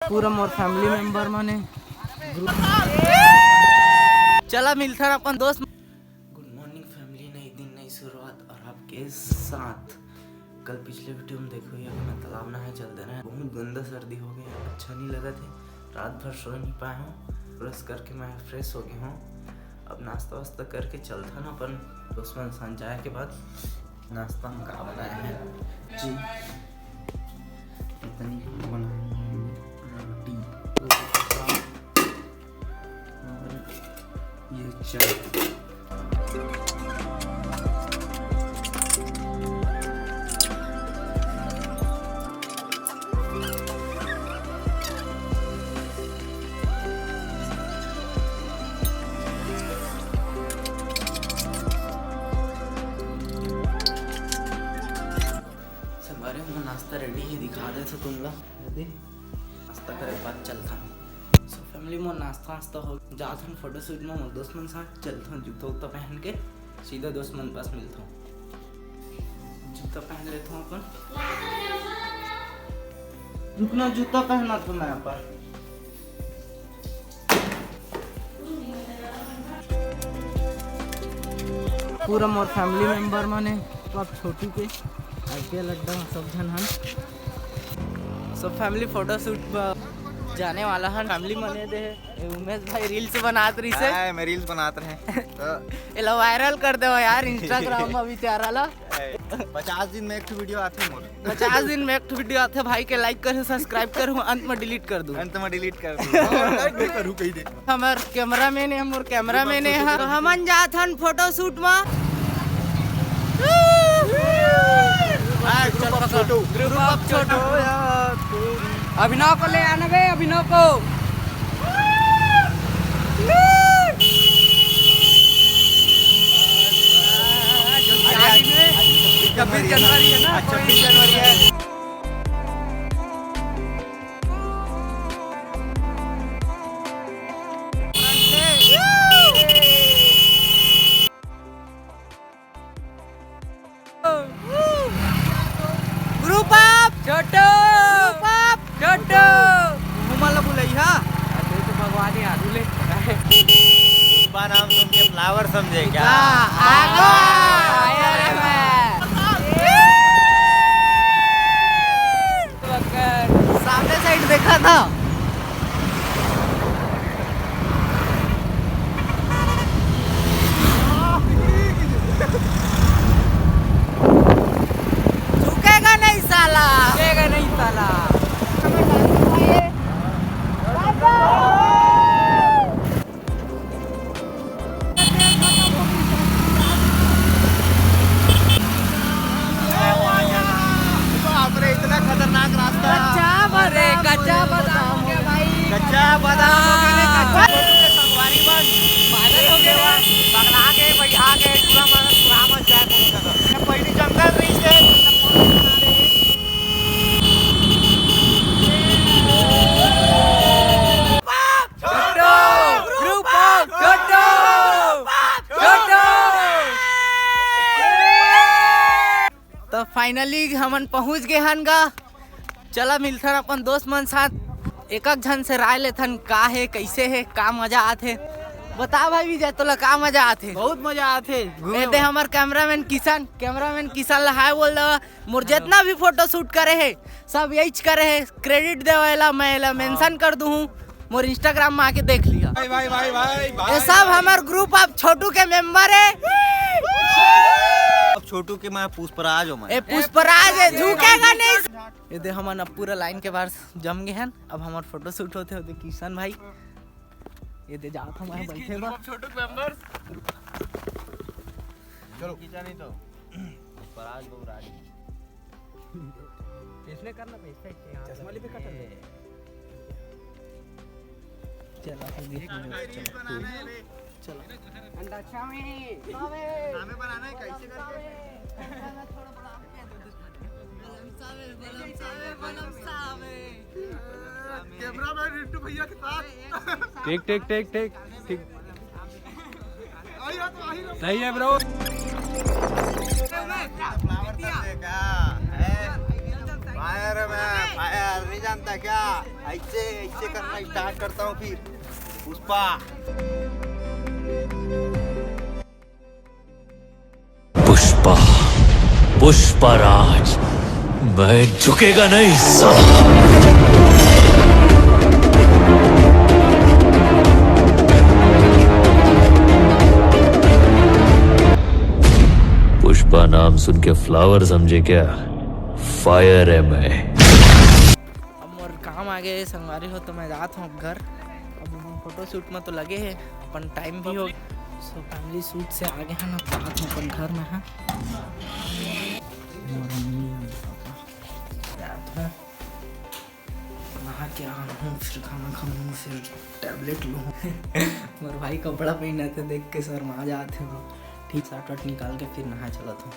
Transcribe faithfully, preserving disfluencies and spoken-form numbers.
पूरा मोर family member मन हे। चला मिलथन अपन दोस्त। गुड मॉर्निंग फैमिली, नई दिन नई शुरुआत और आपके साथ। कल पिछले वीडियो में देखो ही, अभी मैं तालाब नहाए चल देना है। बहुत गंदा सर्दी हो गया, अच्छा नहीं लगा थे। रात भर सो नहीं पाए हूँ, ब्रश करके मैं फ्रेश हो गया हूँ। अब नाश्ता वास्ता करके चलथन अपन दोस्त मन संग जाए के बाद। नाश्ता में का बनाए हे जी? इतनी बनाए हे रोटी और ये चाय। संगवारी हो, नाश्ता रेडी हे, दिखा देथों तुमला। ये दे, नाश्ता करे के बाद चलथन। So फैमिली, मोर नाश्ता वास्ता हो, जाथन फोटोशूट में, मोर दोस्त मन साथ चलथन, जूता उता पहन के सीधा दोस्त मन पास मिलथों। जूता पहन लेथों अपन। रुकना, जूता पहना तो मैं अपन। पूरा मोर फैमिली मेंबर मन हे, तो अब छोटू के आईपीएल अड्डा में सब झन हन। So फैमिली फोटोशूट पर जाने वाला हन। फैमिली मन ये दे हे, ये उमेश भाई रील्स बनात रहिसे। हाय, मैं रील्स बनात रहे। तो एला वायरल कर देवा यार इंस्टाग्राम में बेचारा ला। पचास दिन में एक ठो वीडियो आथे मोर। पचास दिन में एक ठो वीडियो आथे भाई के, लाइक करूँ, सब्सक्राइब करूँ, अंत में डिलीट कर दूँ। अंत में डिलीट कर दूँ। और लाइक भी करूँ कहीं दे। हमर कैमरामैन हे, हमर कैमरामैन हे। तो हमन जात हन फोटोशूट में। हाय, group of Chhotu. Group of छोटू। अभिनव को ले आना बे, अभिनव को। छब्बीस जनवरी है ना, छब्बीस जनवरी है। Group of Chhotu. Group of छोटू। घूमा ला बुलई हा। अरे तो भगवान ही आलू ले। पुष्पा नाम सुन के फ्लावर समझे क्या? हाँ, आगो। अरे मैं। सामने साइड देखा था। झुकेगा नहीं साला। झुकेगा नहीं साला। बाप रे, इतना खतरनाक रास्ता। कच्चा बादाम, अरे, कच्चा बादाम हो गया भाई। कच्चा बादाम हो गया, कच्चा। छोटू के संगवारी बन। पागल हो गया। पगला के, बैठा के, पूरा मन, पूरा मन जाए कोनो जगह। पहली जंगल रही से, छोटू, group of छोटू, छोटू। तो finally हमन पहुंच गए हन गा। चला मिलथन अपन दोस्त मन साथ, एक एक झन से राय लेथन, का हे, कैसे हे, का मजा आथे। बता भाई विजय, तोला का मजा आथे? बहुत मजा आथे घूमे ए दे में। हमर कैमरामैन किशन, कैमरामैन किशन ला हाय बोल दवा। मोर जितना भी फोटो शूट करे हे, सब यहीच करे हे। क्रेडिट देवा एला, मैं एला मेंशन कर दूं हूँ, मोर इंस्टाग्राम में आके देख लिया। भाई, भाई, भाई, भाई, भाई। ये सब हमर group of छोटू के मेंबर हे। अब छोटू के मैं पुष्पराज हूँ मैं। ए, पुष्पराज हे, झुकेगा नहीं। ये दे हमन अब पूरा लाइन के बाहर जम गए हन। अब हमर फोटो शूट होते होते किशन भाई, ये दे जात हमारे बैठे बा। छोटू के मेंबर्स। चलो। खींचा नहीं तो। पुष्पराज बहुराज। इसने करना पे, इसका, इसका यहाँ चश्मा पे। ले पे कट दे। चल, आप लोग देख लो। चलो। अंडा चाउमीन। हमें बनाना है कैसे करके? कैमरामैन रिंटू भैया के साथ। टेक, टेक, टेक, टेक, ठीक। आई रहा तो आई रहा। सही है ब्रो। फ्लावर समझे क्या? फायर में फायर नहीं जानता क्या? ऐसे ऐसे करना स्टार्ट करता हूँ फिर। पुष्पा। पुष्पा, पुष्पा राज, मैं झुकेगा नहीं साला। पुष्पा नाम सुन के फ्लावर समझे क्या? फायर है मैं। अब मोर काम आ गए संगवारी हो, तो मैं जात हूँ अब घर। अब फोटो शूट में तो लगे है, अपन टाइम भी हो। सो फैमिली शूट से आगे है ना, जात हूँ अपन घर में है। मोर मम्मी, पापा, जात हूँ। नहा के आऊँ, फिर खाना खाऊँ, फिर टैबलेट लूँ। मोर भाई कपड़ा पहने थे, देख के शर्मा जाते हो। ठीक, शर्ट वर्ट निकाल के फिर नहा चलत हूँ।